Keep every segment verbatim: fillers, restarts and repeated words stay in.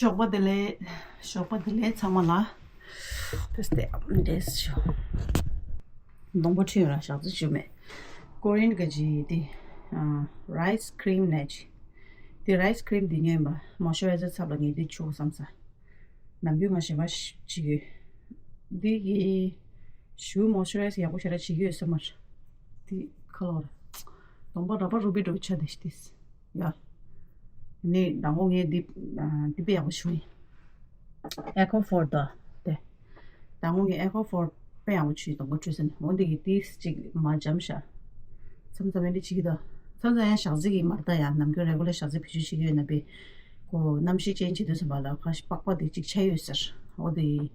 ཞོགས་པ་བདེ་ལེགས། ཞོགས་པ་བདེ་ལེགས་ཚང་མ་ལ། དེ་སྟེ་འདྲེས་ཤོག་གདོང་པ་འཁྲུད་ཡོད་ར་ཞག་ཚི་ཞུ་མེད། ཀོ་རིན་ག་ཇི་དེ་རའི་སི་ཀི་རིམ་ནས་ཇི། དེ་རའི་སི་ཀི་རིམ་དེ་ཉོས་པ་མོ་ཤུ་རའི་ཟར་ཚབ་ལ་ངས་དེ་བྱུག་བསམ་ས། ནམ་རྒྱུན་ང་ཞེ་པོ་བྱེད་ཀྱི་ཡོད། འདི་གི་ཞུ་མོ་ཤུ་རའི་ཟར་ཡག་པོ་ཞེ་དྲག་བྱེད་ཀྱི་ཡོད་ས་མ་རེད། འདི་ཁ་ལོ་ར། གདོང་པ་ར་པ་རུ་བི་འགྲོ་ཆ་དེ་ཤི་དེ། ཡ། ནི་དང་པོ་ངས་འདི་འདི་དཔེ་ཡག་པོ་བྱུང་ཡིན། ཨེ་ཁོ་ཕོར་དོ། དེ། དང་པོ་ངས་ཨེ་ཁོ་ཕོར་དཔེ་ཡག་པོ་བྱུང་ཡིན། གདོང་པ་འཁྲུད་ས་ནས་འོ་འདི་གི་ཏིས་ཅིག་མ་འཇམ་ཤ། མཚམས་མཚམས་ཡང་འདི་བྱེད་ཀྱི་དོ། མཚམས་མཚམས་ཡང་ཞག་ཚི་གི་མར་ལྟ་ཡང་ནམ་རྒྱུན་རེ་གུ་ལར་ཞག་ཚི་བེད་སྤྱོད་བྱེད་ཀྱི་ཡོད་ན་པས། ཁོ་གནམ་གཤིས་ཅན་བྱེད་དུས་ཙམ་པ་ལ་ཁ་ཤས་པགས་པ་དེ་གཅིག་ཆགས་ཡོད་ཟེར། འོ་དེ་ཡིན།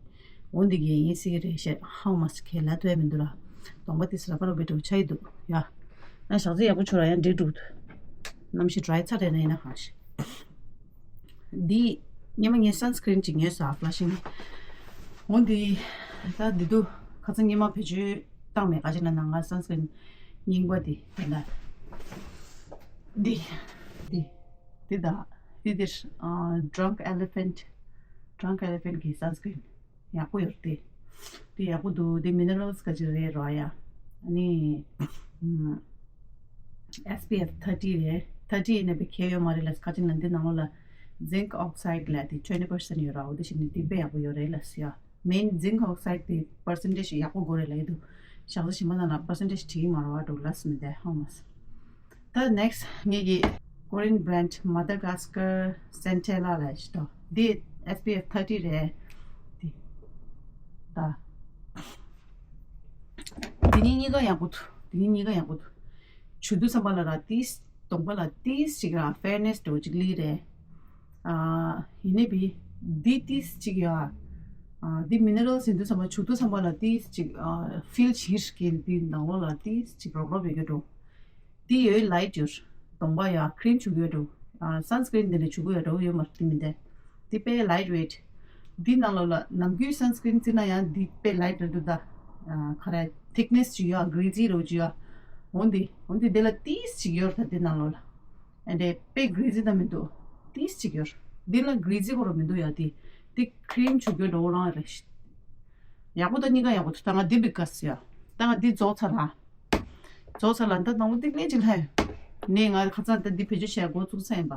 འོ་འདི་གི་ཡིན་སྲིད་ཀྱི་རེད་ཤག་ཧའོ་མ་སི་ཁས་ལ་ཐོས་མི་འདུག་ལ། གདོང་པ་དེ་སི་ར་པ་རོ་བེ་འགྲོ་ཆགས་ཡི་འདུག་ཡ། ན་ཞག་ཚི་ཡག་པོ་བྱུང་ར་ཡང་འགྲིག་འགྲོ་འདུག་གནམ་གཤིས་ཌ་རའི་ཚ་རེད་ན་ཡིན་ན་གང་ཤེས། འདི་སྔོན་མ་ངས་སན་སི་ཀི་རིན་ཅིག་ཉོས་ས་ཧྥ་ལ་ཤིང་། འོ་འདི་ད་འདི་འདུག་ཁ་ཚ་སྔོན་མ་བེད་སྤྱོད་བཏང་མེད་ག་ཅིག་ན་ན་ང་སན་སི་ཀི་རིན་རྙིང་པ་འདི་ད་ལྟ་འདི་འདི་འདི་ད་འདི་འདིར་ཨ་Drunk Elephant Drunk Elephant གི་སན་སི་ཀི་རིན་ཡག་པོ་ཡོད་དེ། དེ་ཡག་པོ་འདུག་དེ་མི་ནི་རལ་སི་ག་ཅིག་རེད་རོ་ཡ། ཨ་ནི་ཨེས་པི་ཨེཕ་ཐར་ཊི་རེད། ཐར་ཊི་ཡིན་ན་པའི་ཁྱད་ཡོད་མ་རེད་ལ་ཁ་ཅིག་ན་འདི་ནང་ལོགས་ལ་ཛིང་ཨོག་སའིད་ལ་དེ་ཊུ་ཝེན་ཊི་པར་སེན་ཊི་ཡོད་ར། འོ་དེ་བཞིན་དེ་དཔེ་ཡག་པོ་ཡོད་རེད་ལ་སི་ཡ། མེན་ཛིང་ཨོག་སའིད་དེ་པར་སེན་ཊེཇ་ཡག་པོ་དགོས་རེད་ལ་ཡི་འདུག་ཞག་ཚི་ཞིམ་པ་ན་ལ་པར་སེན་ཊེཇ་བྲིས་མ་རོ་བ་འགྲོ་ལ་སི་མི་དེ་ཧོ་མ་སི། ད་next ངེད་ཀྱི་Korean brand Madagascar Centella ལ་ཞིག་དང་འདི་ཨེས་པི་ཨེཕ་ཐར་ཊི་རེད། འདི་ད་འདི་གཉིས་གཉིས་ཀ་ཡག་པོ་འདུག་འདི་གཉིས་གཉིས་ཀ་ཡག་པོ་འདུག་བྱུག་དུས་ཙམ་པ་ལ་ར་ཏིས་གདོང་པ་ལ་ཏིས་ཅིག་ར་ཕེར་ནེས་འདྲ་བོ་ཅིག་སླེབས་རེད། ཨ་ཡིན་ནའི་བི་འདི་ཏིས་ཅིག་ཡ། ཨ་འདི་མི་ནི་རལ་སི་ཡིན་དུས་ཙམ་པ་བྱུག་དུས་ཙམ་པ་ལ་ཏིས་ཅིག་ཨ་ཕིལ་བྱེད་ཀྱི་འདི་ནང་ལོགས་ལ་ཏིས་ཅིག་རོབ་རོབ་ཡོད་ཀྱི་འགྲོ། འདི་ཡོད་ལའིཊ་ཡོད། གདོང་པ་ཡ་ཁི་རིམ་བྱུག་ཡོད་འགྲོ། ཨ་སན་སི་ཀི་རིན་འདི་ནས་བྱུག་ཡོད་འགྲོ་ཡོད་མ་རེད་མི་འདི། འདི་དཔེ་ལའིཊ་ཝེཊ། འདི་ནང་ལོགས་ལ་ནམ་རྒྱུན་སན་སི་ཀི་རིན་བརྩི་ན་ཡང་འདི་དཔེ་ལའིཊ་རེད་འདུག་ད། ཨ་ག་རེ་ཐིག་ནེས་ཅིག་ཡོད་གྷི་རི་ཛི་རོ་ཅིག་ཡོད། འོན་ཏེ་འོན་ཏེ་འདི་ལ་ཏིས་ཅིག་ཡོད་ད་འདི་ནང་ལོགས་ལ། ཨ་འདྲེ་དཔེ་གྷི་རི་ཛི་ད་མི་འདུག་ཏིས་ཅིག་ཡོད། འདི་ལ་གྷི་རི་ཛི་ཁོ་ར་མི་འདུག་ཡ་འདི། འདི་ཁི་རིམ་བྱུག་ཡོད་འགྲོ་རང་རེད། ཡག་པོ་ད་གཉིས་ཀ་ཡག་པོ་འདུག་ད་ང་འདི་བི་ཀ་སི་ཡ། ད་ང་འདི་རྫོགས་ཚར་ལ། རྫོགས་ཚར་ལ་ད་དང་པོ་འདི་སླེབས་ཅིག་ལྷ་ཡོད། ནས་ང་ཁ་ཚ་ད་འདི་བེད་སྤྱོད་བྱས་འགོ་བཙུགས་ཚར་ཡིན་པ།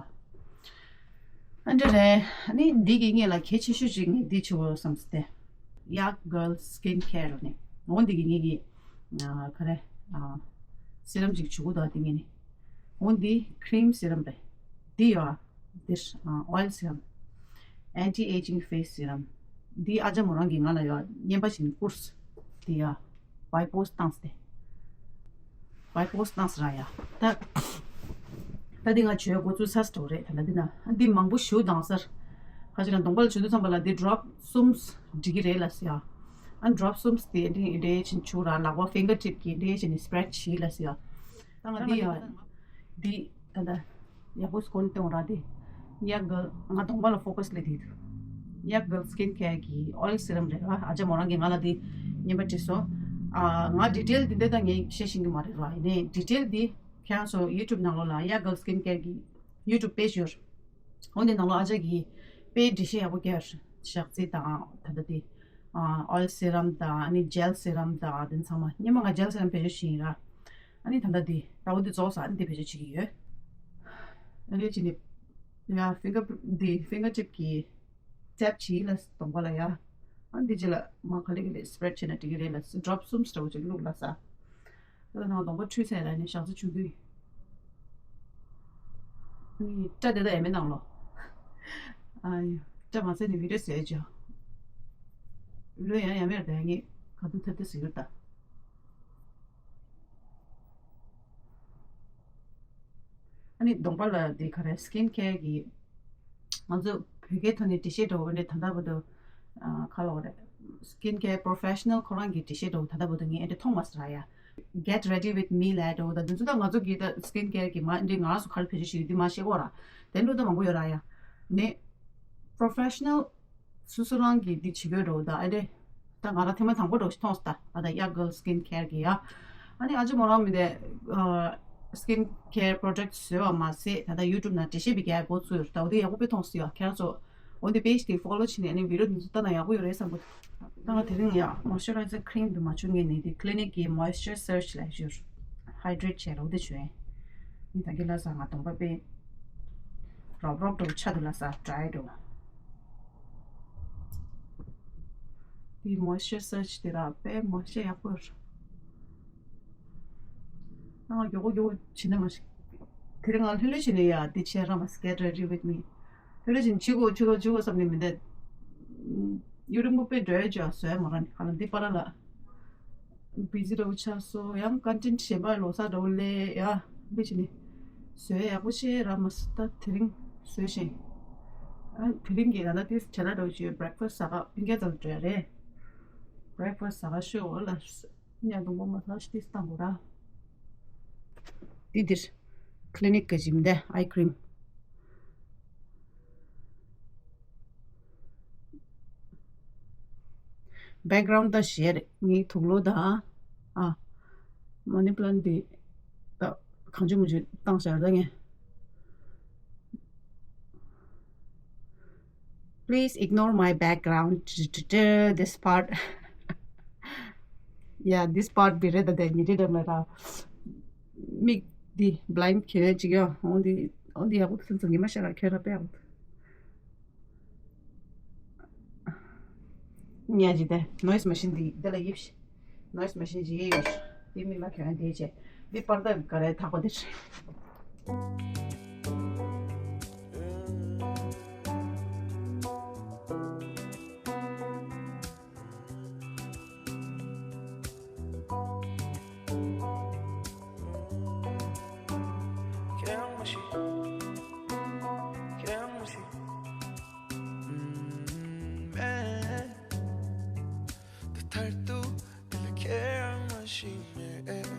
ཨ་འདྲ་རེད། ཨ་ནི་འདི་གི་ངེད་ལ་གལ་ཆེ་ཤོས་ཅིག་ངས་འདི་བྱེད་དགོས་བསམ་སྟེ། ཡག་གལ་སི་ཀིན་ཁེར་ནས་འོ་འདི་གི་ངེད་ཀྱི་ཨ་ག་རེ་ཨ་སི་རམ་ཅིག་བྱེད་དགོས་འདུག་འདི་ངེད་ནས། འོ་འདི་ཁི་རིམ་སི་རམ་རེད། འདི་ཡོད་ཨ། འདིར་ཨ་ཨོ་ཡལ་སི་རམ། Anti Aging Face Serum། འདི་ཨ་ཅག་མོ་རང་གིས་ང་ལ་ཡོད་རྔན་པ་བྱིན་བསྐུར། འདི་ཡ། བའི་པོ་སི་བཏང་སྟེ། བའི་པོ་སི་བཏང་ས་ར་ཡ། ད། ད་འདི་ང་བྱོས་འགོ་བཙུགས་ས་སྟོ་རེད་ད་ལ་འདི་ན་འདི་མང་པོ་ཞུ་དང་སར། ཁ་ཅིག་ལ་གདོང་པ་ལ་བྱུག་དུས་ཙམ་པ་ལ་འདི་ཌོབ་གསུམ་འགྲིག་གི་རེད་ལ་ཟེར་ཡ། ཨ་ཌོབ་གསུམ་དེ་འདི་འདྲེ་བྱིན་བྱུག་ར་ལག་པ་ཕིང་གར་ཊིབ་ཀྱི་འདྲེ་བྱིན་ནི་སི་པི་རེ་ཌི་བྱིས་ལ་ཟེར་ཡ། ད་ང་འདི་ཡ། འདི་ད་ལྟ་ཡག་པོ་སྐོར་གཏོང་ར་དེ། ཡག་གི་ང་གདོང་པ་ལ་ཕོ་ཀ་སི་ལས་དེ་འདུག་ཡག་གི་སི་ཀིན་ཁེར་གི་ཨོ་ཡལ་སི་རམ་རེད་བ། ཨ་ཅག་མོ་རང་གིས་ང་ལ་དེ་རྔན་པ་བྲིས་སོང་། ཨ་ང་ཌི་ཊེལ་དེ་འདྲ་ད་ངས་བཤད་ཤེས་ཀྱི་མ་རེད་བ། ཡིན་ནའི་ཌི་ཊེལ་དེ་ཁྱེད་རང་ཚོ་ཡུ་ཊུབ་ནང་ལོགས་ལ་ཡག་གི་སི་ཀིན་ཁེར་གི་ཡུ་ཊུབ་པེ་ཇི་ཡོད། འོ་འདི་ནང་ལོགས་ཨ་ཅག་གིས་དཔེ་འགྲེལ་བཤད་ཡག་པོ་བརྒྱབ་ཞག་ཚི་དང་ད་ལྟ་དེ། ཨོ་ཡལ་སི་རམ་དང་ཨ་ནི་ཇེལ་སི་རམ་དང་དེ་ཚང་མ་སྔོན་མ་ང་ཇེལ་སི་རམ་བེད་སྤྱོད་བྱེད་ཡིན་ར། ཨ་ནི་ད་ལྟ་འདི་ཟླ་བ་འདི་རྫོགས་ས་ཨ་ནི་འདི་བེད་སྤྱོད་བྱེད་ཀྱི་ཡོད། ཨ་ནི་ཅི་ནི་ཡ་ཕིང་གར་འདི་ཕིང་གར་ཊིབ་ཀྱི་ཊེབ་བྱེད་ལ་གདོང་པ་ལ་ཡ། ཨ་འདི་ཅི་ལ་མ་ག་ལེ་ག་ལེ་སི་པི་རེ་ཌི་བྱས་ན་འགྲིག་གི་རེད་ལ་ཌོབ་གསུམ་ཞིག་འདྲ་བོ་ཅིག་བླུགས་ལ་ས། ད་ནང་གདོང་པ་འཁྲུད་ཚར་ལ་ནི་ཞག་ཚི་བྱུག་དུས། ཨ་ནི་སྐྲ་དེ་ད་ཡ་མེད་ནང་ལོ། ཨ་ཡ། ཅག་མ་ཚད་ནི་བི་ཌིའོ་བཟོས་ཅག་ལོས་ཡང་ཡང་མེར་དེ་ངས་ག་དུས་ཐབས་དེ་ཟེར་ཡོད་ད། ཨ་ནི་གདོང་པ་ལ་དེ་ག་རེ་skin care་གི་ང་ཚོ་བོད་སྐད་ཐོག་ནས་འགྲེལ་བཤད་འདྲ་བོ་འདྲ་ད་ལྟ་བར་དུ་ཨ་ག་ལབ་དགོས་རེད། Skin care professional་ཁོ་རང་གི་འགྲེལ་བཤད་འདྲ་བོ་ད་ལྟ་བར་དུ་ངས་ཨེ་འདྲ་མཐོང་མ་སོང་ར་ཡ། Get ready with me་ལབ་འདྲ་བོ་ད་འདི་ཚོ་ད་ང་ཚོ་གི་ད་skin care་གི་མ་འདི་ང་རང་ཚོ་ག་རེ་བེད་སྤྱོད་བྱེད་ཡོད་འདི་མ་ཤེས་གོ་ར། དེ་འདྲ་ད་མང་པོ་ཡོད་ར་ཡ། ནི་professional་སོ་སོ་རང་གིས་འདི་བྱེད་དགོས་འགྲོ་ད་ཨ་རེ། ད་ང་རང་ཐེངས་མ་དང་པོ་འགྲོ་ཞིག་མཐོང་སོང་ད་ཨ་ད་ཡ་གི་skin care་གི་ཡ། ཨ་ནི་ཨ་ཅེ་མོ་རང་མི་དེ་skin care product་བཟོས་པ་མ་ཟད་ད་ལྟ་YouTube་ནང་འགྲེལ་བཤད་པའི་རྒྱ་ཡག་པོ་བཙུགས་ཡོད་ད་འོ་དེ་ཡག་པོ་དཔེ་མཐོང་སོང་ཡ། ཁྱེད་རང་ཚོ་འོ་འདི་page་དེ་follow་བྱས་ནས་ཨ་ནི་video་འདི་ཚོ་ལྟ་ན་ཡག་པོ་ཡོད་རེད་བསམ་གི་འདུག་ད་ང་དེ་རིང་ཡ་moisturizer་cream་དུ་མ་བྱུང་ངས་ནི་དེ་Clinique་གི་Moisture Surge་ལབ་ཞུ་hydrate་བྱས་རོགས་དེ་བྱོས། ཡིན་ད་གི་ལ་ས་ང་གདོང་པ་དཔེ་རོབ་རོབ་འགྲོ་ཆ་དུ་ལ་ས་dry་འགྲོ། དེའི་moisture surge་དེ་ར་དཔེ་moisture་ཡག་པོ་ཡོད། ཨ་མགྱོགས་པོ་མགྱོགས་པོ་བྱེད་ན་མ་ཤེས། དེ་རིང་ང་ལྷོད་ལྷོད་བྱས་ནས་ཡ་འདི་བྱས་ར་མ་get ready with me། ལྷོད་ལྷོད་བྱས་ནས་བྱེད་དགོས་བྱེད་དགོས་བྱེད་དགོས་བསམ་ནས་མི་འདས། ཡུན་རིང་པོ་དཔེ་འགྲོ་ཡ་ཅིག་བཟོ་ཡ་མ་རག་ནས་ཁ་ལ་འདི་པར་ལ། བི་ཛི་འདྲ་བོ་ཆགས་སོང་། ཡང་content་གཞན་པ་ལོ་གསར་འདྲ་བོ་སླེབས་ཡ་འདི་བྱས་ནས་བཟོ་ཡ་ཡག་པོ་ཤེས་ར་མ་སོང་། ད་དེ་རིང་བཟོས་ཤིང་། ཨ་དེ་རིང་གི་ད་ལྟ་དེ་བྱ་ལ་འདྲ་བོ་ཅིག་breakfast་ཟ་ག་སྤུན་ཀྱག་རྩ་ལ་འགྲོ་ཡ་རེད། breakfast་ཟ་ག་ཤོད་འོ་ལ་ཉ་གདོང་པ་massage་དེ་བཏང་དགོས་ར། འདི་འདིར་Clinique་གི་ཇི་མི་འདི་eye cream། Background་ད་ཞེར་ངའི་དུག་ལོག་དང་ཨ་money plant་འདི་ད་གང་བྱུང་མི་བྱུང་བཏང་བཞག་ད་ངས། Please ignore my background. This part. Yeah, this part་འདི་རེད་ད་དེ་ཉི་ཁྲི་འགྲམ་ལ་ར། མིག་འདི་blind་གྱོན་ཡ་ཅིག་ཡོད། འོ་འདི་འོ་འདི་ཡག་པོ་འདུག་སེམས་ཚོར་ཉི་མ་ཤར་ར་ཁྱོད་ར་དཔེ་ཡག་པོ་འདུག་ཉ་ཅི་དེ་noise machine་འདི་འདི་ལ་ཡིབ་ཤི། noise machine་ཅི་ཡོད། འདི་མི་མ་ཁྱོད་འདི་བྱས། འདི་པར་ད་ག་རེ་ཐག་པ་འདི། ཁྱེད་རང་མ་ཤི། ཁྱེད་རང་མ་ཤི། ཨུམ། མེད། ད་མཐར་ཐུག་འདི་ལ་ཁྱེད་རང་མ་ཤི་མེད།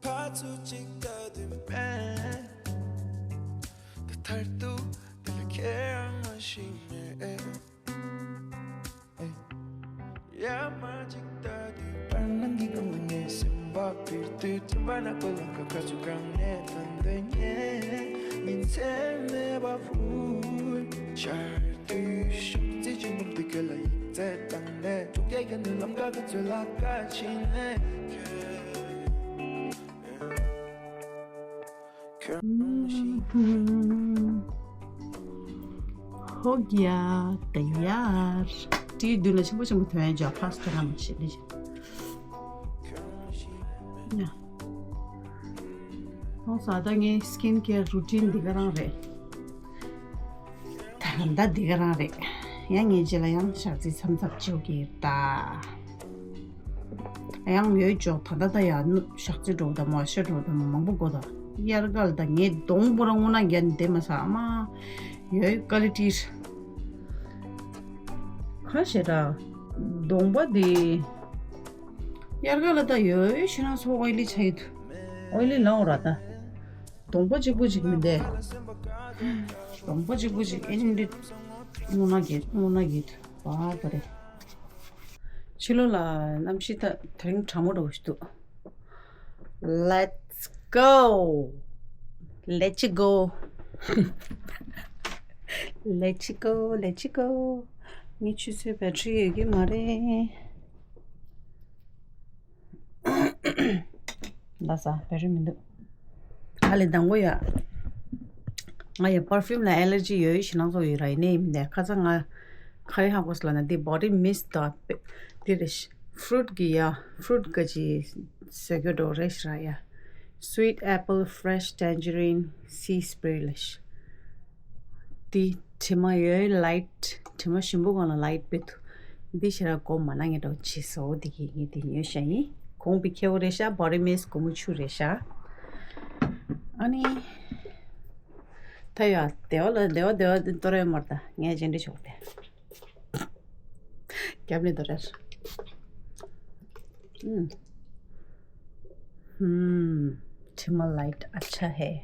ཕར་ཚུར་གཅིག་ལྟ་དུས་མེད། ད་མཐར་ཐུག་འདི་ལ་ཁྱེད་རང་མ་ཤི་མེད། ཡར་མར་གཅིག་ལྟ་དུས་བར་སྣང་གི་སྒང་ལ་ངའི་སེམས་པ་འབིར་དུས། མཐུན་པ་ནག་པོ་ལམ་ཁ་ཁ་ཚུར་གང་ནས་ཐོན་དོན་ངས་ཉིན་མཚན་མེད་པ་ཕུལ། ཆར་དུས་ཤོག་རྩི་ཆེན་པོ་འདི་ག་ལ་ཡིག་ཚད་བཏང་ནས་ཐུག་སྐད་ག་ནས་ལམ་ཁ་ག་ཚོད་ལ་ཁ་ཕྱིན་ནས། ཧོ་གྱ་ཏ་ཡར། དེའི་མདུན་ལ་ཆེན་པོ་ཆེན་པོ་ཐོན་ཡ་ཇ་ཕ་སི་ཐ་ན་མ་ཤེས་ལེ། ཡ། ཧོ་ས་ད་ངའི་skin care routine་འདི་ག་རང་རེད། ད་ད་འདི་ག་རང་རེད། ཡང་ངའི་རྗེས་ལ་ཡང་ཞག་རྩི་མཚམས་མཚམས་བཅོ་གི་ད། ཡང་ཡོད་ཅོག་ད་ད་ད་ཡ་ནུ་ཞག་རྩི་འགྲོ་ད་མ་ཤ་འགྲོ་ད་མང་པོ་གོ་ད། དབྱར་ཁ་ལ་ད་ངའི་གདོང་པོ་ར་སྔོ་ན་རྒྱ་འདེ་མ་ས་ཨ་མ་ཡོད་ཀ་ལི་ཏིར་ཁ་ཤས་ད་གདོང་པ་འདི་དབྱར་ཁ་ལ་ད་ཡོད་ཤི་ན་སོ་ཨོ་ལི་ཆ་ཡོད། ཨོ་ལི་ལའོ་ར་ད། གདོང་པ་གཅིག་པུ་གཅིག་མི་འདས། གདོང་པ་གཅིག་པུ་གཅིག་ཨེ་ནི་འདི་སྔོ་ན་གྱིས་སྔོ་ན་གྱིས་བ་བ་རེད། ཕྱི་ལོགས་ལ་གནམ་གཤིས་ད་དེ་རིང་གྲང་མོ་འདྲ་བོ་ཞིག་འདུག Let's go. Let's go. Let's go. Let's go. ངའི་ཆུ་ཚོད་battery་ཡོད་ཀྱི་མ་རེད། ལ་ས་བེ་རི་མི་འདུག་ཨ་ལེ་དང་པོ་ཡ། ང་ཡ་perfume་ལ་allergy་ཡོད་ཞེ་ནང་ཚོ་ཡོད་ར་ཡིན་ནའི་མི་འདུག་ཁ་ཚ་ང་ག་རེ་ཧ་གོ་སོང་ལབ་ན་འདི་body mist་དང་འདི་རེད་ཤི། fruit་གི་ཡ་fruit་ག་ཅི་ཟེར་གྱི་འགྲོ་རེད་ཤི་ར་ཡ། sweet apple, fresh tangerine, sea spray་ལ་ཤི། འདི་དྲི་མ་ཡོད་ལའིཊ། དྲི་མ་ཞིམ་པོ་གང་ལ་ལའིཊ་བེད་འདི་ཞེ་ར་གོ་མ་ན་ངེ་འགྲོ་ཆེ་སོ་འདི་གི་ངེ་འདི་ཉོས་ཤ་ཡིན། གོང་པི་ཁེ་བོ་རེ་ཤ་བོ་རི་མེས་གོ་མུ་ཆུ་རེ་ཤ། ཨ་ནི། ད་ཡ་དེ་བ་ལ་དེ་བ་དེ་བ་དེ་ཏོ་རེ་མར་ད་ངས་ཅན་འདྲི་ཆོག་སྟེ། རྒྱབ་ནས་དོ་རེར། ཨུམ། ཧུམ། དྲི་མ་ལའིཊ་ཨ་ཆ་ཧེ།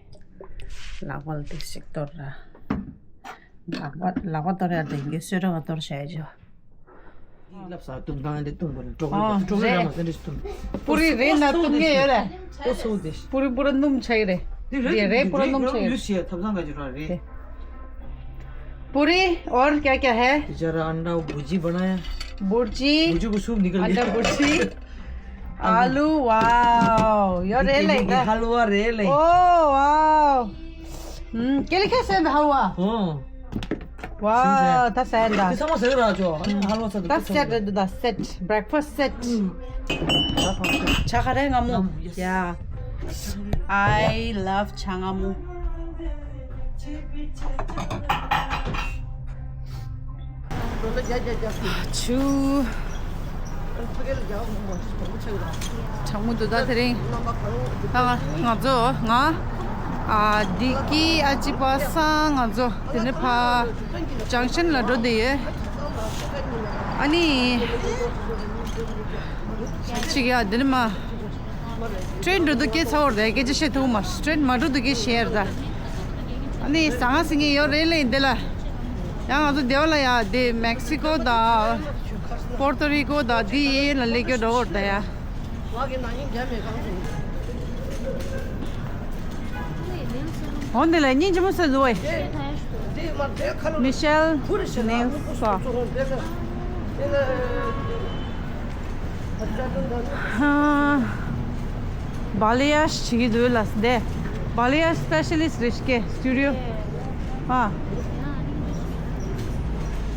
ལག་པ་ལ་ཏིག་ཞིག་གཏོར་ར། ལག་པ་ལག་པ་གཏོར་ཡ་དེ་གི་སོས་ར་བ་གཏོར་བྱ་ཡ་ཅོ། ལབ་ས་ཏུང་ཏང་དེ་ཏུང་བ་ལ་ཀྲོག་ཨོ་ལ་ཀྲོག་རེད། ལ་མ་ཟེར་རེ་ཏུང་། པུ་རི་རེད་ན་ཏུང་ངེ་ཡོད་རེད། ཨོ་སོ་དེ། पूरी पूरा नम चाहिए रे। ये रे पूरा नम चाहिए। यूज़ किया था, था का जो रे। पूरी और क्या क्या है? जरा अंडा भुर्जी बनाया। भुर्जी। भुर्जी को सूप निकल गया। अंडा भुर्जी। आलू, वाओ। यो रे ले। हलवा रे ले। ओ, वाओ। हम्म, के लिए कैसे हलवा? हाँ। Wow, that's it. This almost there, Joe. Halwa sa. That's it, that's it. Breakfast set. ཆ་ཁ་རེ་ང་མོ། Yeah. I love ཆ་ང་མོ། ཆུ། གྲང་མོ་འདུག་ད་དེ་རིང་། ད་ང་ཚོ་ང་ཨ་བདེ་སྐྱིད་ཨ་ཅི་པ་སངས་ང་ཚོ་དེ་ནས་ཕ་ཇང་ཤན་ལ་འགྲོ་བསྡད་ཡོད། ཨ་ནི་ཅིག་ཡ་དེ་ནས་མ་ཀྲེན་འགྲོ་དུས་སྐད་ཚ་བོར་དེ་སྐད་ཆ་བཤད་ཐུབ་མ་ཀྲེན་མ་འགྲོ་དུས་སྐད་བཤད་ཡར་ད། ཨ་ནི་ཟ་ང་ཟིང་ངེ་ཡོད་རེད་ལེ་འདི་ལ། ཡང་ང་ཚོ་སྡེ་བ་ལ་ཡ་དེ་མེག་སི་ཀོ་དང་། པོར་ཏོ་རི་ཀོ་དང་དེ་ཡེ་ལ་ལས་སྐྱོ་འགྲོ་བར་ད་ཡ། འོ་འདི་ལ་སྙིང་རྗེ་མོ་ཟེར་འདུག་བས། མི་ཤེལ་ནེལ་སྤ། ཧ། བ་ལི་ཡཱཤ་བྱེད་ཀྱི་འདུག་ལ་སྡེ། བ་ལི་ཡཱཤ་སི་པེ་ཤ་ལི་སི་ཊི་རེད་ཤག་སི་ཊུ་ཌི་ཡོ། ཨ།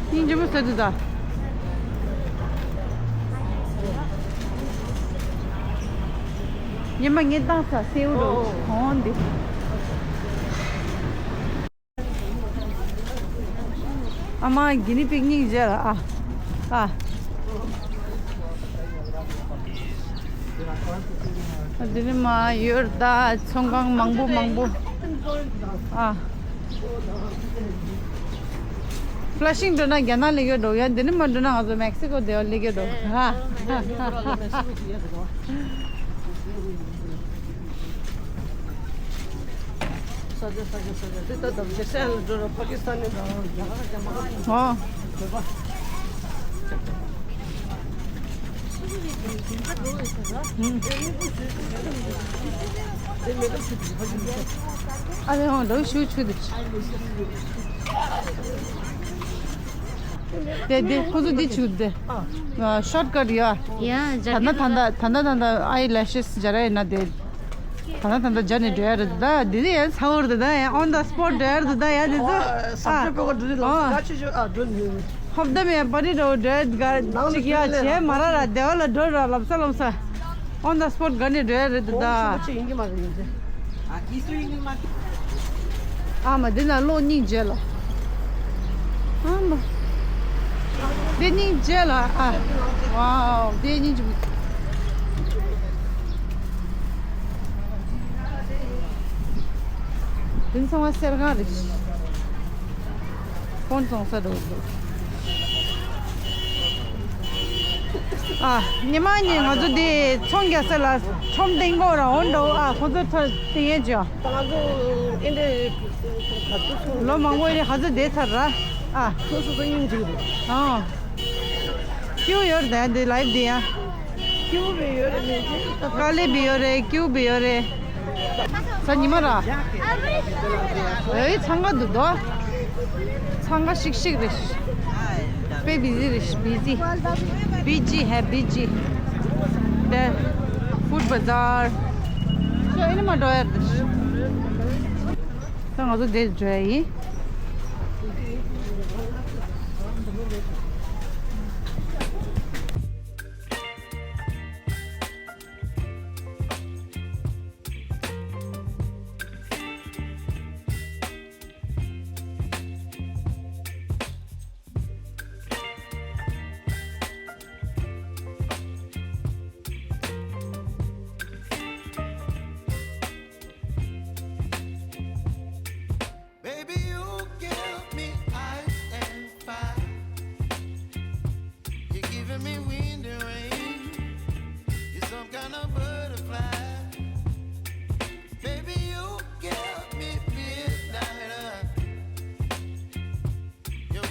སྙིང་རྗེ་མོ་ཟེར་འདུག་ད། ཉི་མ་ངས་བཏང་ས་སེའུ་རོ་གོང་འདི། ཨ་མ་གི་ནི་པིག་ནིག་བྱས་ལ་ཨ། ཨ། འདི་ནི་མ་ཡོད་ད་ཚོང་ཁང་མང་པོ་མང་པོ། ཨ། ཕ་ལ་ཤིང་འགྲོ་ན་རྒྱ་ནག་ལས་ཀྱི་འགྲོ་ཡ། འདི་ནི་མ་འགྲོ་ན་ང་ཚོ་མེག་སི་ཀོ་དེ་བ་ལས་ཀྱི་འགྲོ། ཨ། ཨོ། ཨ་ལེ་ཧོང་ལོ་ཤུ་ཆུ་དེ། དེ་དེ་ཁོ་ཚོ་འདི་ཆུ་དེ། ཤོར་ཀཊ་ཡ། ཡ། ད་ད་ད་ད་ད་ད་ཨའི་ལེ་ཤེས་སྦྱར་ཡ་ཡིན་ན་དེ། ད་ད་ད་ད་སྦྱར་ནས་འགྲོ་ཡ་རེད་ད། དེ་དེ་ཡ་ཚ་བོར་དེ་ད་ཡ་ཨོན་ད་སི་པོཊ་འགྲོ་ཡ་རེད་ད་ཡ་དེ་ཚོ། ཨ། ཧོབ་ད་མེ་པ་རི་རོ་འགྲོ་ཡ་ག་ཅིག་ཡ་བྱས་མ་ར་ར་དེ་བ་ལ་འགྲོ་ར་ལབ་ས་ལབ་ས། ཨོན་ད་སི་པོཊ་ག་ནས་འགྲོ་ཡ་རེད་ད། ཆེ་ཡིན་གྱི་མ་རེད་ཡིན་ཚེ། ཨ་མ་འདི་ན་གློག་སྙིང་རྗེ་ལ། ཨ་མ། འདི་སྙིང་རྗེ་ལ་ཨ། ཝའོ་འདི་སྙིང་རྗེ་མོ། འདི་ཚང་མ་གསེར་ཁང་རེད། ཕོན་བཙོང་ས་འགྲོ་འདུག་ཨ། ཉི་མ་གཉིས་ང་ཚོ་འདི་ཚོང་རྒྱག་ས་ལ་ཁྲོམ་སྟེང་སྐོར་ར་འོང་འགྲོ། ཨ་ཁོ་ཚོ་ཚོ་སྟེང་ཡན་ཅོ། ད་ང་ཚོ་ཨེ་འདྲའི་ག་ཚོད་སོང་། ལོ་མང་པོ་ཡིན་ཧ་ཚོད་བསྡད་ཚར་ར། ཨ། ཁོ་ཚོ་ཚོ་སྙིང་རྗེ་རེད། ཨ། ཀིའུ་ཡོད་རེད་ད་འདི་ལའིབ་འདི་ཡ། ཀིའུ་བི་ཡོད་རེད་མི་ཚེ། དཀའ་ལས་བི་ཡོད་རེད། ཀིའུ་བི་ཡོད་རེད། ས་ཉི་མ་ར། ཨེ་འཚང་ཁ་འདུག་དོ། འཚང་ཁ་ཤིག་ཤིག་རེད། དཔེ་བི་ཟི་རེད། བི་ཟི། བི་ཇི་ཧེ་བི་ཇི། དེ། ཧྥུཌ་བ་ཛར། ཤོ་ཨེ་ནི་མ་འགྲོ་ཡ་རེད། ད་ང་ཚོ་དེ་འགྲོ་ཡ་ཡིན།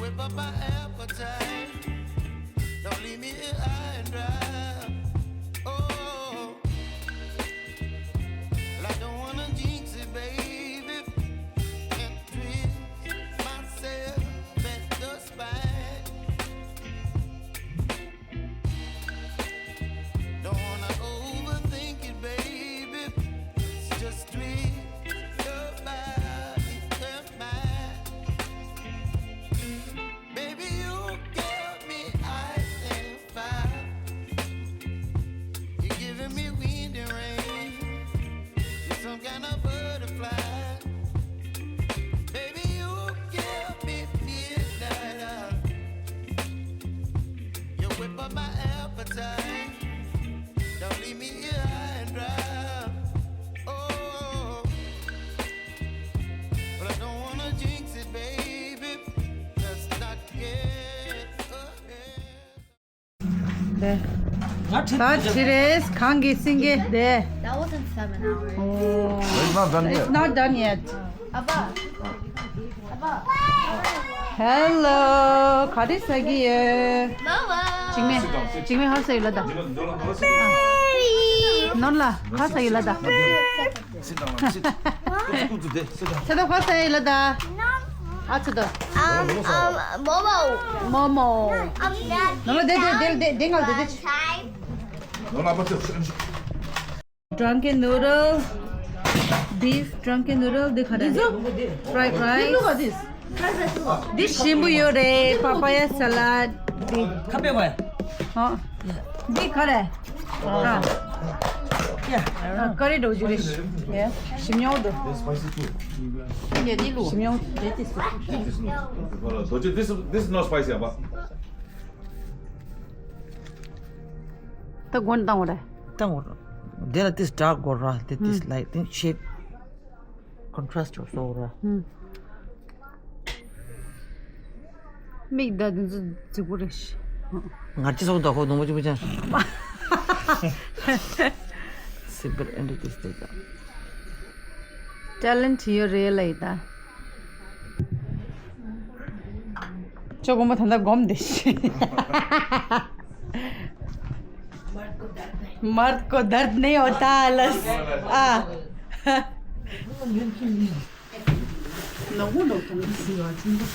Whip up my appetite. Don't leave me here high and dry. Oh, well, I don't wanna jinx it, baby, and twist myself at the spine. Don't wanna overthink it, baby. It's just twist your body and mine. Baby, you give me ice and fire. You're giving me wind and rain. You're some kind of butterfly. Baby, you give me midnight oil. You whip up my appetite. Don't leave me here high and dry. Oh, but I don't wanna jinx it, baby. Let's not get ahead. ད་ཁྲིད་རེས་གང་གི་སེང་གེ་དེ། That wasn't seven hours. Oh. It's not done yet. It's not done yet. ཨ་ཕ། ཨ་ཕ། Hello. ག་རེ་ཟ་གི་ཡོད། མ་མ། འཇིགས་མེད། འཇིགས་མེད་ཧ་ཟ་ཡོད་ལ་ད། ནོར་ལ་ཧ་ཟ་ཡོད་ལ་ད། Sit down, sit. ཚེ་ཐོག་ཧ་ཟ་ཡོད་ལ་ད། ཨ་ཚེ་ཐོག Um, um, Momo. མོ་མོ། Um, ནོར་ལ་དེ་དེ་དེ་དེ་དེ་ང་དེ་དེ། Time. ནོར་ལ་ཨ་ཕ་ཚེ། Drunken noodle, beef drunken noodle, འདི་ག་རེ། འདི་ཚོ། Fried rice. Look at this. འདི་ཞིམ་པོ་ཡོད་རེད། Papaya salad. འདི། ཁ་པེ་བ། ཧོ། འདི་ག་རེ། ཨ། ཀ་རི་འགྲོ་རྒྱུ་རེད། ཞིམ་ཉོག་འདུག་ཡ་འདི་ལུ། ཞིམ་ཉོག་འདི་དེ་སུ། This is, this is not spicy, ཨ་ཕ། ད་སྒོ་ནས་བཏང་བ་རེད། བཏང་བ་རེད། དེ་ལ་ཏིས་dark དགོས་ར། དེ་ཏིས་light, དེ་shade contrast བཟོ་ར། མིག་ད་དེ་ཚོ་རྫིག་པོ་རེད། ང་ཅི་སོགས་ད་ཁོ་ནོར་བུ་གཅིག་པུ་ཅན། Simple and it is the talent ཡོད་རེད་ལ་ཡིན་ད། ཅོ་གོ་མ་ཐ་ན་སྒོམ་དེ་ཤི། मर्द को दर्द नहीं होता आलस। आ। ནོར་བུ་ནོར་བུ་ནི་སྲིད་པ་ཆེན་པོ།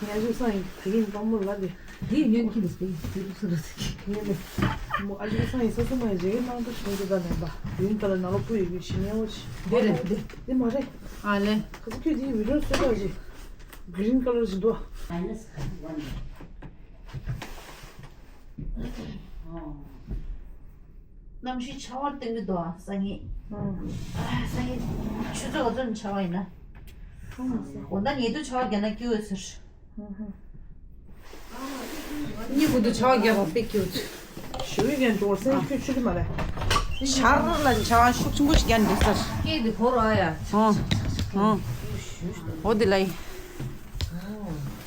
ངས་ཅོ་སང་ཡིན་ད་གིན་པ་མོ་ལ་དེ། དེའི་ཉོན་ཁྱི་ལ་སྲིད་དེ་སུ་ར་སྲིད་ངས་ནི་མོ་ཨ་ཅོ་སང་ཡིན་ས་སུ་མ་ཡིན་རེ་ནང་དུ་བྱུང་དུ་ད་ནས་པ་ཡིན་ད་ལ་ནང་ལོ་པུ་ཡི་གི་ཤི་ཉེ་བོ་ཆི། དེ་རེད་དེ། དེ་མ་རེད། ཨ་ལེ། ག་ཚོད་ཁྱོད་དེའི་བི་ཌིའོ་བཟོས་པ་ཞིག་Green color ཞིག་འདུག་གནམ་གཤིས་ཆར་པ་སྟོན་གྱི་འདུག་ཨ། སང་ཉིན། སང་ཉིན་ཆུ་ཚོད་ག་ཚོད་ནས་ཆར་པ་ཡིན་ན། དགོང་དག་ཉལ་དུས་ཆར་པ་བརྒྱབ་ན་སྐྱིད་པོ་ཡོད་ཟེར། གཉིད་ཁུག་དུས་ཆར་པ་བརྒྱབ་པ་དཔེ་སྐྱིད་པོ་ཚོད། ཞུ་ཡི་ཡན་འགྲོ་སེམས་ཁྱོད་ཆུ་གི་མ་རེད། ཆར་ལ་ཆར་པ་ཤུགས་ཆེན་པོ་ཞིག་བརྒྱབ་འདུག་ཟེར། སྐད་དེ་གོ་ར་ཡ། ཧོ། ཧོ། འོ་དེ་ལ་ཡིན།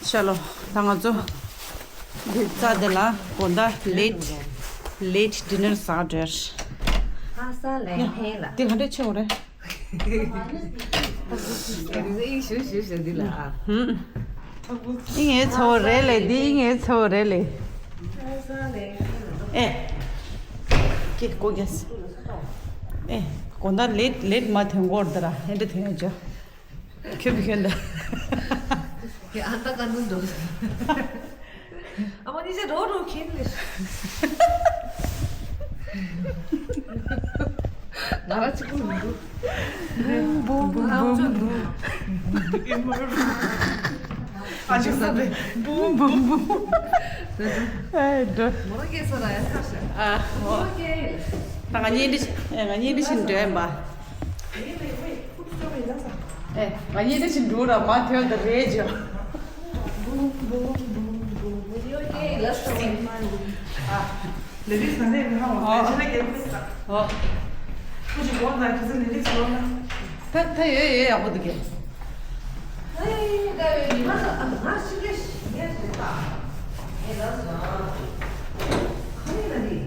ཤ་ལོ། ད་ང་ཚོ་འདི་རྩ་དེ་ལ་དགོང་དག་late late dinner ཟ་འདྲ། ཨ་ས་ལེ་ཧེ་ལ། དེ་ག་འདྲ་ཆེ་བ་རེད། ཨིན་ཞུ་ཞུ་ཞུ་འདི་ལ་ཨ། ཨིན་ངའི་ཚ་བོ་རེད་ལེ། འདི་ཨིན་ངའི་ཚ་བོ་རེད་ལེ། ཨེ། ཀྱེ་ཀོ་གེས། ཨེ། དགོང་དག་late late མ་ཐོན་གོ་ར་ད་ར་ཧེ་འདྲ་ཐོན་ཡོད་ཅོ། ཁྱོད་ཀྱི་ཁྱོད་འདི། ཡ་ཨ་ད་ག་འདུག་འདུག་ཨ་མ་ནི་ཅེ་རོ་རོ་ཁྱེད་ལེ། ང་ར་གཅིག་པུ་མི་འདུག་བུམ་བུམ་བུམ་བུམ། ཨ་ཅིག་ས་རེ། བུམ་བུམ་བུམ། ཨེ་འདྲ། མོ་ར་སྐྱེས་ས་ར་ཡ་ཁ་ཤ། ཨ་མོ་ར་སྐྱེས་ལེ། ད་ང་གཉིས་འདི་ང་གཉིས་འདི་བཞིན་འདྲ་ཡིན་པ། ཨེ། ང་གཉིས་འདི་བཞིན་འགྲོ་ར་མ་ཐོན་ད་རེད་ཇོ། Boom, boom, boom, boom. With your gay, let's go. Ladies, my name is Hao. ཨོ། ཨོ། ཁོ་ཅིག་གོ་ན་ཁྱེད་ཚོ་ladies་གོ་ན། ད་ད་ཡོད་ཡོད་ཡག་པོ་འདུག་གས། ཨེ། ད་ཡོད་ཉི་མ་ད་ང་ཞིག་གས་ཞིག་གས་རེད་ད། ཨེ་ལ་ཟ། ཁ་ཡེ་ལ་ནི།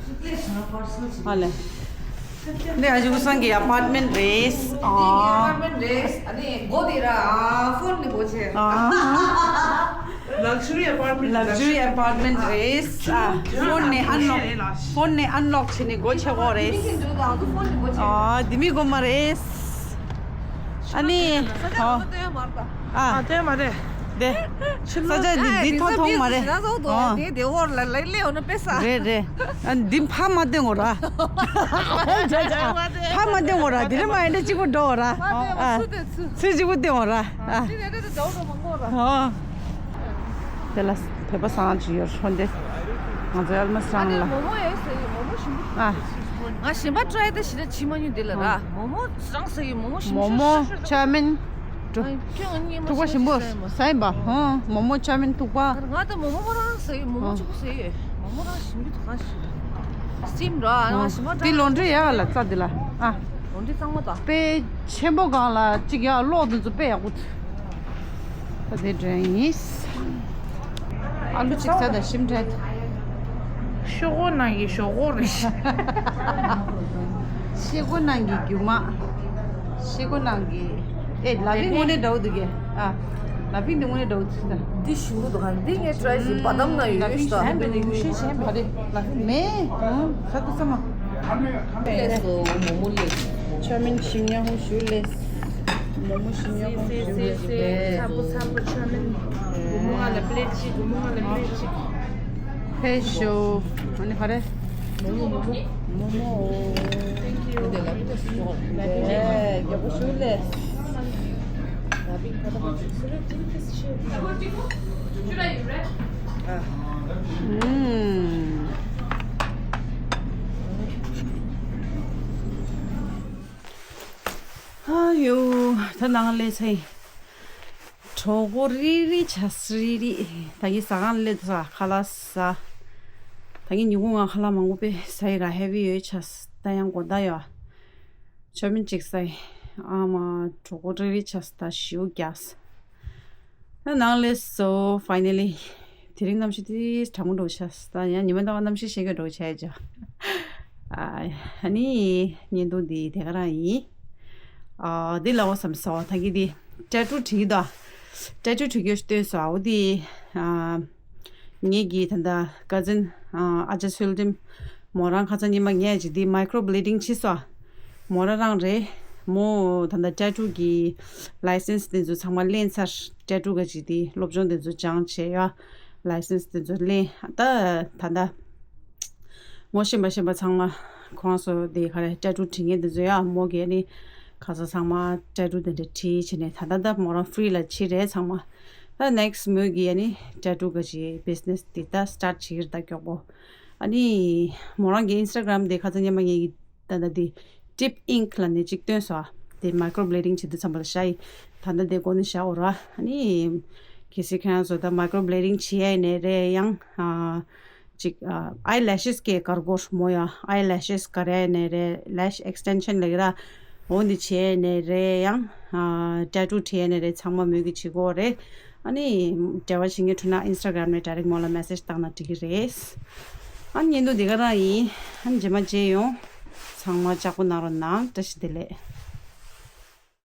ཞིག་གས་ཞིག་ན་པར་སོ་ཞིག་ཨ་ལེ། འདི་ཨ་ཇུ་སང་གི་ཨ་པར་ཊ་མེན་ཊ་རེད། ཨ་པར་ཊ་མེན་ཊ་རེད། ཨ་ནི་སྒོ་དེ་ར་ཨ་ཕོན་ནི་སྒོ་ཆེ། ཨ། Luxury apartment. Luxury apartment རེད། ཨ། ཕོན་ནས་ཨན་ལོག་ཕོན་ནས་ཨན་ལོག་བྱས་ནས་སྒོ་ཕྱེ་དགོས་རེད། ཨ། འདི་མི་སྒོ་མ་རེད། ཨ་ནི། ཨ། ཨ། དེ་མ་རེད། དེ། ས་ཆ་འདི་འདི་ཐོང་ཐོང་མ་རེད། ཨ། དེ་དེ་འོར་ལ་ལ་ལེ་འོ་ན་པེ་ས། རེད་རེད། ཨ། འདི་ཕ་མ་སྟོན་དགོས་ར། ཕ་མ་སྟོན་དགོས་ར། དེ་རིང་མ་ཡིན་ན་གཅིག་པུ་འགྲོ་ར། ཨ། ཚུལ་གཅིག་པུ་སྟོན་དགོས་ར། ཨ། དེ་ལ་བོད་པ་སང་ཅི་ཡོད་ཧོན་དེ། ང་ཚོ་ཨལ་མ་སང་ལ། མོ་མོ་ཡོད་ཟེར་ཡོད། མོ་མོ་ཞིམ་པོ། ཨ། ང་ཞིམ་པ་ཊ་རའི་ད་ཞི་ད་ཕྱི་མ་ཉུ་དེ་ལ་ར། མོ་མོ་སང་ཟེར་ཡོད། མོ་མོ་ཞིམ་མོ་མོ་ཆ་མིན། ཐུག་པ་ཞིམ་པོ་ཟ་ཡིན་པ། ཧོ། མོ་མོ་ཆ་མིན་ཐུག་པ། ང་ད་མོ་མོ་རང་ཟེར་ཡོད། མོ་མོ་ཆུ་ཟེར་ཡོད། མོ་མོ་རང་ཞིམ་གྱི་འདུག་ག་ཞིམ་ར། ང་ཞིམ་པ་ཊ་རའི། དེ་ལོ་འདྲི་ཡ་ལ་རྩ་དེ་ལ། ཨ། ལོ་འདི་གཙང་མ་དང་། དཔེ་ཆེན་པོ་སྒང་ལ་གཅིག་ཡ་གློག་འདི་ཚོ་དཔེ་ཡག་པོ་འདུག་ད་དེ་འདྲ་ཡིན། ཨ་ལུ་གཅིག་ཟ་དང་ཞིམ་དྲན། ཤོག་གོ་ནང་གི་ཤོག་གོ་རེད། ཤེལ་སྒོ་ནང་གི་རྒྱུ་མ། ཤེལ་སྒོ་ནང་གི། ཨེ། ལ་ཕིང་དངོས་གནས་འདྲ་བོ་འདུག་གས། ཨ། ལ་ཕིང་དེ་དངོས་གནས་འདྲ་བོ་འདུག་ད། འདི་ཞིམ་པོ་འདུག་ག་འདི་ངས་ཊ་རའི་བྱས། བ་དམ་ན་ཡོད་ཡོད་ཤ། ལ་ཕིང་ཞན་པ་དེ་ཡུ་ཤེ་ཞན་པ་རེད། ལ་ཕིང་མེ། ཧུམ། ས་ཁུ་ས་མ། ལེགས་སོ། མོ་མོ་ལེགས། ཆོ་མིན་ཞིམ་ཉམས་ཧུ་ཞུ་ལེགས། མོ་མོ་ཞིམ་ཉམས་ཧུ་ཞུ་ལེགས། ཚ་པོ་ཚ་པོ་ཆོ་མིན། བུ་མོ་ང་ལ་པི་ལེཊ་གཅིག་བུ་མོ་ང་ལ་པི་ལེཊ་གཅིག་ཕེ་ཤོ། ཨ་ནི་ག་རེ། མོ་མོ་མོ་མོ། མོ་མོ། Thank you. ཨེ། རྒྱལ་པོ་ཞུ་ལེགས། ཨ། ཨུམ། ཨ་ཡོ། ད་ནང་ལས་ཚེ། གྲོད་ཁོག་རིལ་རིལ་ཆགས་རིལ་རིལ། ད་གིན་ཟ་ཁང་སླེབས་ཚར། ཁ་ལག་ཟ། ད་གིན་ཉིན་གུང་ང་ཁ་ལག་མང་པོ་དཔེ་ཟ་ཡི་ར། ཧེ་བི་ཡོད་ཆགས། ད་ཡང་དགོང་དག་ཡོད། ཆོ་མིན་གཅིག་ཟ་ཡི། ཨ་མ། གྲོད་ཁོག་རིལ་རིལ་ཆགས། ད་ཞེའུ་རྒྱགས། ད་ནང་ལས་སོ། ཕའི་ནལ་ལི། དེ་རིང་གནམ་གཤིས་དེ་གྲང་མོ་འདྲ་བོ་ཆགས། ད་ཡང་ཉི་མ་ཟླ་བ་གནམ་གཤིས་ཤེས་ཀྱི་འདྲ་བོ་ཆགས་ཡ་ཅོ། ཨ། ཨ་ནི་བརྙན་ཐུང་འདི་དེ་ག་རང་ཡིན། ཨ། འདི་ལབ་དགོས་བསམ་སོང་། ད་གིན་འདི་ཊེ་ཊུ་བྲིས་ཀྱི་འདུག་ཊེ་ཊུ་བྲིས་ཀྱི་སྟོན་སོང་། འོ་འདི། ཨ། ངེད་ཀྱི་ད་ལྟ་ཀ་ཛིན། ཨ། ཨ་ཅག་ཚུལ་ཁྲིམས། མོ་རང་ཁ་སང་ཉི་མ་ངས་ཅིག་འདི་མའི་ཀྲོ་བི་ལེ་ཌིང་བྱས་སོང་། མོ་རང་རང་རེད། མོ་ད་ལྟ་ཊེ་ཊུ་གི་ལའི་སེན་སི་དེ་ཚོ་ཚང་མ་ལེན་ཚར། ཊེ་ཊུ་ག་ཅིག་འདི་སློབ་སྦྱོང་དེ་ཚོ་སྦྱངས་བྱས་ཡ། ལའི་སེན་སི་དེ་ཚོ་ལེན། ད་ད་ལྟ། ངོ་ཤེས་པ་ཤེས་པ་ཚང་མ་ཁོ་རང་ཚོ་དེ་ག་རེ། ཊེ་ཊུ་བྲིས་མཁན་དེ་ཚོ་ཡ། མོ་གིས་ནི་ཁ་སང་ཚང་མ་ཊེ་ཊུ་དེ་འདྲ་བྲིས་བྱས་ནས། ད་ལྟ་ད་མོ་རང་ཧྥི་རི་ལ་ཕྱིན་རེད་ཚང་མ། ད་ནེག་སི་མོ་གིས་ནི་ཊེ་ཊུ་ག་ཅིག་བི་ཛི་ནེ་སི་དེ་ད་སི་ཊར་ཊི་བྱེད་ཀྱི་རེད། ད་མགྱོགས་པོ། ཨ་ནི་མོ་རང་གི་ཨིན་སི་ཊ་གྷ་རམ་དེ་ཁ་སང་ཉི་མ་ངས་ཀྱི་ད་ལྟ་དེ་ཊིབ་ཨིང་ཀི་ལབ་ནས་ཅིག་བཏོན་སོང་། དེ་མའི་ཀྲོ་བི་ལེ་ཌིང་བྱེད་དུས་ཙམ་པ་ལ་བཞག་ཡི། ད་ལྟ་དེ་སྒོ་ནས་བཞག་ཡོད་ར། ཨ་ནི་གལ་སྲིད་ཁྱེད་རང་ཚོ་ད་མའི་ཀྲོ་བི་ལེ་ཌིང་བྱེད་ཡ་ཡིན་ནའི་རེད། ཡང་ཨ། ཅིག་ཨ། ཨའི་ལེ་ཤེས་ཀྱི་དཀར་སྒོར་མོ་ཡ། ཨའི་ལེ་ཤེས་དཀར་ཡ་ནས་རེད། ལེ་ཤ་ཨེག་སི་ཊེན་ཤན་ལབ་ཀྱི་ར། འོ་འདི་བྱས་ནས་རེད། ཡང་ཨ། ཊེ་ཊུ་བྲིས་ནས་རེད། ཚང་མ་མོས་ཀྱིས་བྱེད་ཀྱི་ཡོད་རེད། ཨ་ནི་འབྲེལ་བ་བྱེད་མཁན་འདུག་ན་ཨིན་སི་ཊ་གྷ་རམ་ནས་ཌའི་རེག་མོ་ལ་མེ་སེཇ་བཏང་ན་འགྲིག་གི་རེད། ཨ་ནི་བརྙན་ཐུང་འདི་ག་རང་ཡིན། ཨ་ནི་རྗེས་མ་མཇལ་ཡོང་། ཚང་མ་ལྕགས་པོ་གནང་རོགས་གནང་། བཀྲ་ཤིས་བདེ་ལེགས།